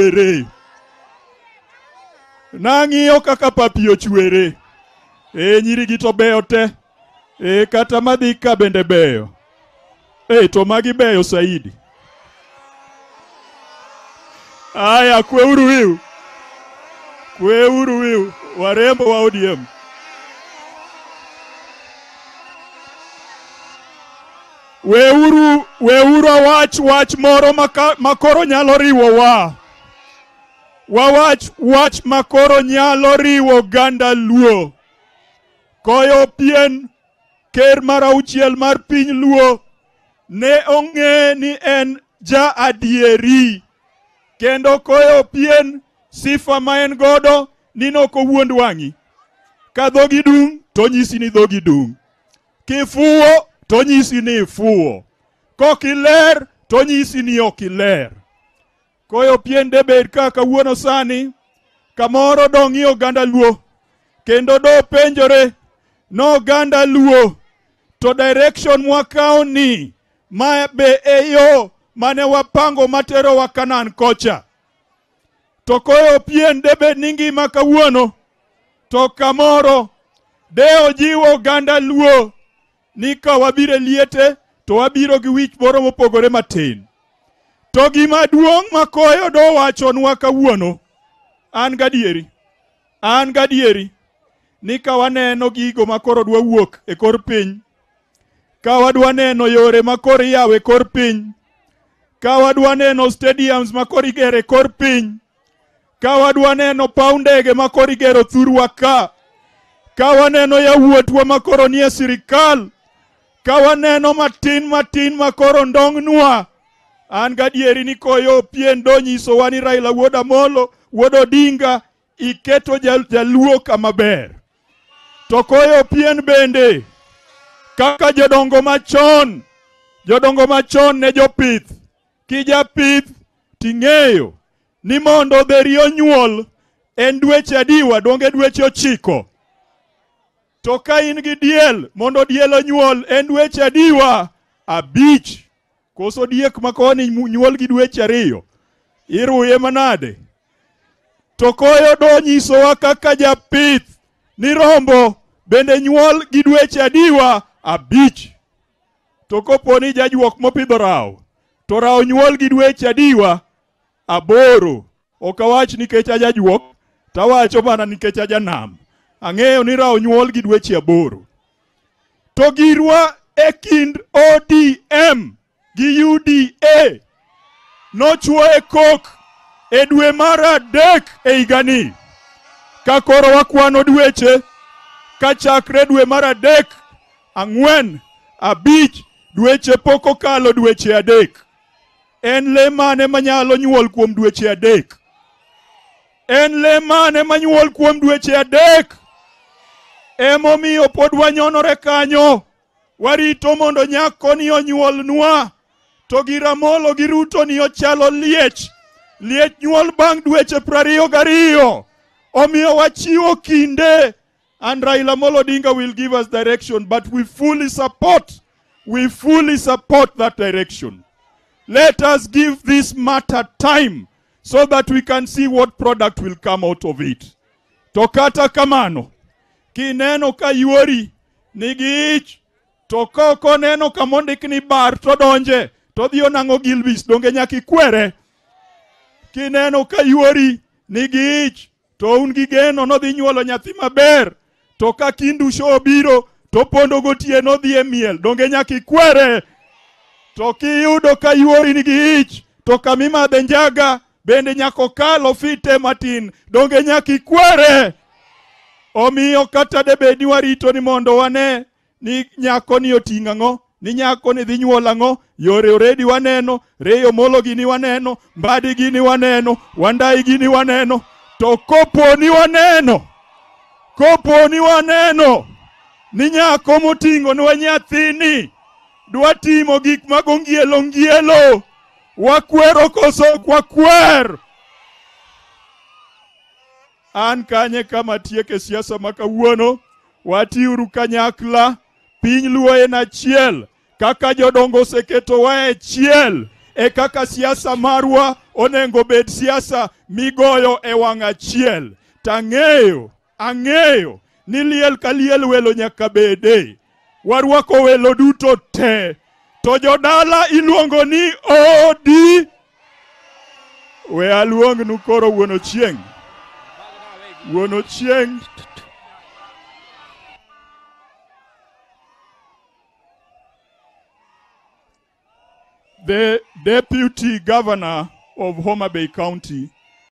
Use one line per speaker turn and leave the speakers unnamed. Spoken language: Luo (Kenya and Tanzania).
ochwere. Nang'iyo kaka papi ochwere. E nyiri gi to beyo te. E kata madhi ka bende beyo. E to magi beyo saidi. Aya, kweuru wiu. Kweuru wiu. Warembo wa ODM. Weuru awach wach moro makoro nyalo riwowa. Wawach wach makoro nyalo riwo oganda Luo. Koyo pien ker mar auchiel mar piny Luo ne ong'e ni en ja adieri. Kendo koyo pien sifa ma en godo ni nokowuond wang'i. Ka dhogi dung' to nyisi ni dhogi dung'. Kifuwo to nyisi ni ifuwo. Kokiler to nyisi ni ok iler. Koyo pien de bed ka kawuono sani kamoro dong'i oganda Luo kendo do penjore no oganda Luo to direction mwakawo ni ma be e yo mane wapango materowa Kanan kocha. To koyo pien de bed ni ngima kawuono to kamoro de ojiwo oganda Luo ni ka wabiro e liete to wabiro gi wich moro mopogore matin. To gima duong' ma koyo do wachonwa kawuono, an gadieri ni ka waneno gigo ma koro dwa wuok e kor piny, ka wadwa neno yore ma koro iyawo e kor piny, ka wadwa neno stadiums ma koro igero e kor piny, ka wadwa neno paw ndege ma koro igero thurwa ka, ka waneno yawuotwa ma koro nie sirikal, ka waneno matin matin ma koro ndong'nwa, an gadieri ni koyo pien do nyisowa ni Raila wuod Amolo wuod Odinga iketo jaluo kama ber. To koyo pien bende kaka jodongo machon ne jopith, kijapith ting'eyo ni mondo dheri onyuol en dweche adiwa, donge dweche 9. To ka in gi diel, mondo diel onyuol en dweche adiwa 5. Koso diek makoni nyuol gi dweche 2, iruye manade? To koyo do nyisowa kaka japith ni rombo bende nyuol gi dweche adiwa 5. To kopo ni jajuok mopidho rawo, to rawo nyuol gi dweche adiwa 8. Ok awach nikech ajajuok, tawacho mana nikech ajanam. Ang'eyo ni rawo nyuol gi dweche 8. To girwa e kind ODM gi UDA nochwoye kok e dwe mar 3 e higani. Ka koro wakwano dweche, ka chakre dwe mar 3, 4, 5, dweche pok okalo dweche 3. En le mane manyalo nyuol kuom dweche 3? En le mane manyuol kuom dweche 3? Emomiyo pod wanyonore kanyo, warito mondo nyako ni onyuolnwa. To gi Ramolo gi Ruto ni ochalo liech. Liech nyuol bang' dweche 22. Omiyo wachiwo kinde. And Raila Amolo Odinga will give us direction, but we fully support that direction. Let us give this matter time so that we can see what product will come out of it. To kata kamano, kineno ka yuori nigi ich, to koko neno kamondik ni bar to donje, to dhi onang'o Gilbis, donge nyaka ikwere. Kineno ka yuori nigi ich, to un gi geno nodhi nyuolo nyathi maber, to ka kindusho obiro, to pondo gotieno dhi e miel, donge nyaka ikwere. To kiyudo ka yuori nigi ich, to kamimadhe njaga bende nyaka okal ofite matin, donge nyaka ikwere. Omiyo kata debed ni warito ni mondo wane ni nyako ni oting'o ang'o, ni nyako ni dhi nyuol ang'o, yore oredi waneno, Reyo Molo gini waneno, Mbadi gini waneno, Wandai gini waneno. To kopo ni waneno ni nyako moting'o nwa nyathini dwa timo gik mag ongielo ngielo, wakwero koso ok wakwer? An kanye kama tieke siasa ma kawuono, watiuru kanyakla, piny Luo en achiel, kaka jodongo oseketowa e achiel. E kaka siasa marwa onego bed siasa migoyo e wang' achiel. Tang'eyo, ang'eyo ni liel ka liel welo nyaka bede. Warwako welo duto te. To jodala iluongo ni Odi. We aluongnu koro wuon Ochieng'. Wuon Ochieng'. The Deputy Governor of Homa Bay County,